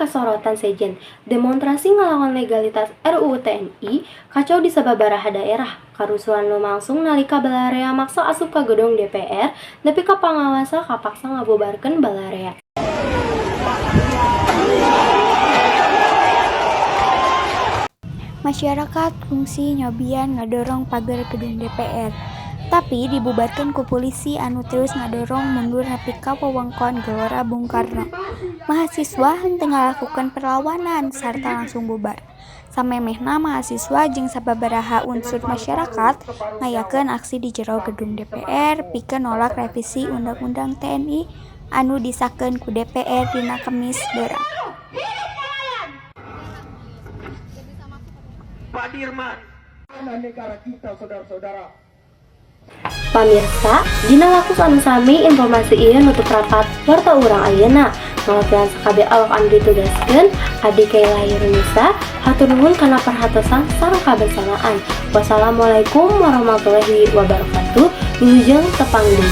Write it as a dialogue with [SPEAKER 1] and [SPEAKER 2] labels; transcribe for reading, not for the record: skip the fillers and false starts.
[SPEAKER 1] kasorotan sejen. Demonstrasi ngalawan legalitas RUU TNI kacau di sababaraha daerah. Karusuhan lumangsung nalika balarea maksa asup ka gedung DPR nepi ka pangawasa kapaksa ngabubarkeun balarea.
[SPEAKER 2] Masyarakat kungsi nyobian ngadorong pager gedung DPR, tapi dibubarkeun ku pulisi anu terus ngadorong mundur nepi ka wewengkon Gelora Bung Karno. Mahasiswa henteu ngalakukeun perlawanan sarta langsung bubar. Samemehna mahasiswa jeung sababaraha unsur masyarakat ngayakeun aksi di jero gedung DPR pikeun nolak revisi Undang-Undang TNI anu disahkeun ku DPR dina Kemis beurang.
[SPEAKER 3] Pak Dirman. Negara kita, saudara-saudara.
[SPEAKER 1] Pamirsa, dina waktu anu sami informasi ieu nutup rapat warta urang ayeuna. Ngawakilan sakabeh awak anu ditugaskeun, Abdi Kaila Nisa, hatur nuhun kana perhatosan sareng kabersamaan. Wassalamualaikum warahmatullahi wabarakatuh. Wilujeng tepang deui.